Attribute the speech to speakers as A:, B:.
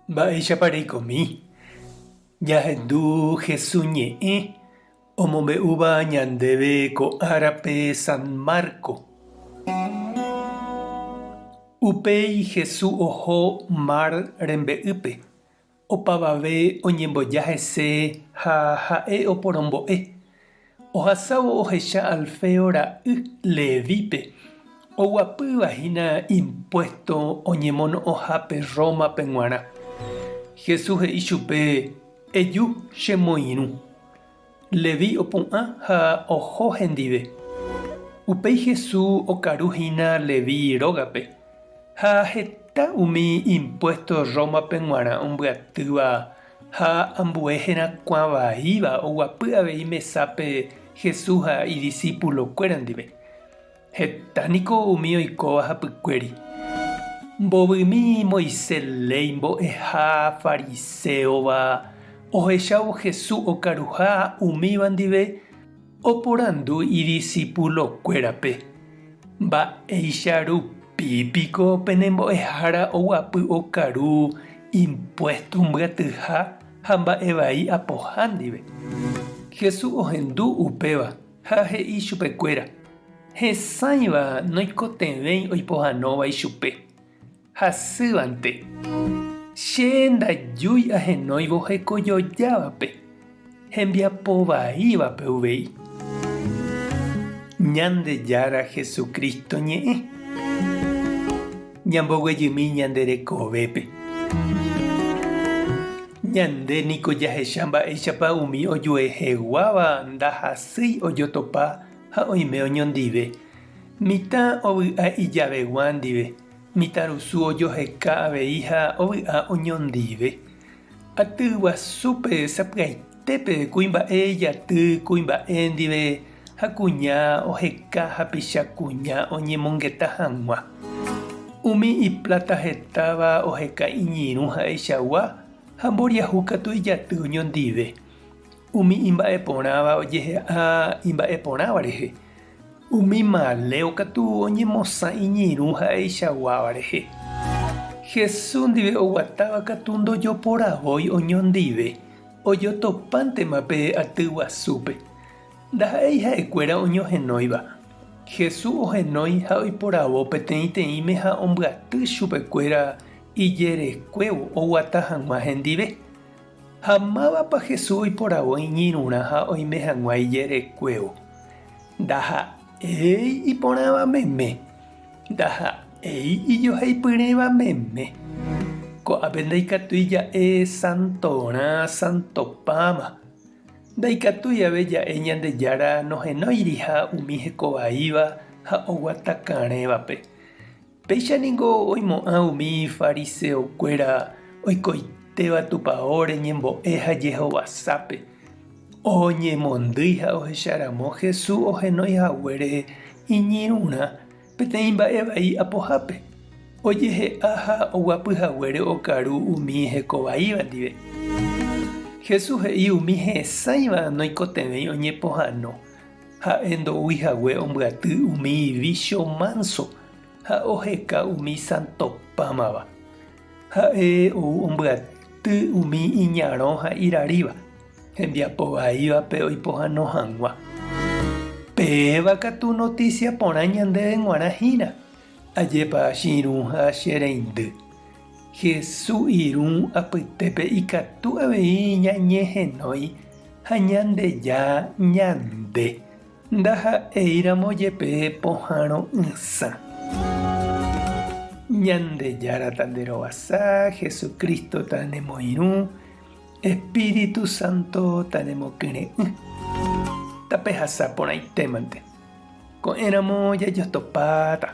A: Mba'éichapa reikomi? Ñahendu Hesu ñe'ẽ omombe'úva ñandéve ko árape San Marco. Upéi Hesu oho mar rembe'ýpe, opavave oñemboja hese ha ha'e oporombo'e. Ohasávo ohecha Alfeo ra'y Levípe, oguapýva hína impuésto oñemono'õhápe Rómape g̃uarã. Jesús he'i chupe, Eju chemoirũ. Leví opu'ã ha oho hendive. Upéi Jesús okaru hína Leví rógape, ha heta umi impuésto Rómape g̃uarã ombyatýva Ha ambue herakuã vaíva oguapy avei mesápe Jesús ha idisípulokuéra ndive. Heta niko umi oikóva hapykuéri. Mbovymi Moisés léi mbo'eha fariséova ohechávo Jesús okaruha umíva ndive oporandu idisipulokuérape, Mba'éicha rupi piko pene mbo'ehára oguapy okaru impuésto mbyatyha ha mba'e vai apoha ndive? Jesús ohendu upéva ha he'i chupekuéra, Hesãiva noikotevẽi oipohãnóva ichupe, hasývante. Che ndajúi ahenóivo hekojojávape, hembiapo vaívape uvei. Ñandejára Jesucristo ñe'ẽ. Ñamboguejymi ñande rekovépe. Ñande niko jahecha mba'éichapa umi ojueheguáva ndahasýi ojotopa ha oime oñondive. Mitã ovy'a ijavegua ndive, mitãrusu ojoheka avei ha ovy'a oñondive. Aty guasúpe sapy'aitépe kuimba'e ijaty kuimba'e ndive ha kuña oheka hapicha kuña oñemongeta hag̃ua. Umi ipláta hetáva oheka iñirũ ha'eichagua ha mboriahu katu ijaty oñondive. Umi imba'eporãva ojehe'a imba'eporãva rehe. Umi maléo katu oñemosã iñirũ ha'eichaguáva rehe. Jesús ndive oguatáva katu ndojoporavói oñondive, ojotopántema pe aty guasúpe. Ndaha'éi ha'ekuéra oñohenóiva. Jesús ohenói ha oiporavo peteĩteĩme ha ombyaty chupekuéra ijerekuévo oguata hag̃ua hendive. Ha mávapa Jesús oiporavo iñirũrã ha oime hag̃ua ijerekuévo? Ndaha'éi iporãva meme, ndaha'éi ijoheipyrẽva meme. Ko'ápe ndaikatúi ja'e santorã santopáma. Ndaikatúi ave ja'e Ñandejára nohenóiriha umi hekovaíva ha oguatakarẽvape. Péicha ningo oimo'ã umi fariseokuéra oikoitéva tupaóre ñembo'e ha jehovasápe, oñemondýi ha ohecharamo Jesús ohenói haguére iñirũrã peteĩ mba'e vai apohápe, ojehe'a ha oguapy haguére okaru umi hekovaíva ndive. Jesús he'i umi hesãiva noikotevẽi oñepohãno, Ha'e ndoúi hague ombyaty umi vícho mánso ha oheka umi santopámava. Ha'e ou ombyaty umi iñarõ ha iraríva, hembiapo vaívape oipohãno hag̃ua. Péva katu notísia porã ñandéve g̃uarã hína, ajépa che irũ ha che reindy. Jesús irũ apytépe ikatu avei ñañehenói ha Ñandeja ñande, ndaha'éiramo jepe pohãro'ysã. Ñandejára tanderovasa, Jesucristo tanemoirũ, Espíritu Santo tanemokyre'ỹ. Tapehasa porãitémante. Ko'ẽramo jajotopáta.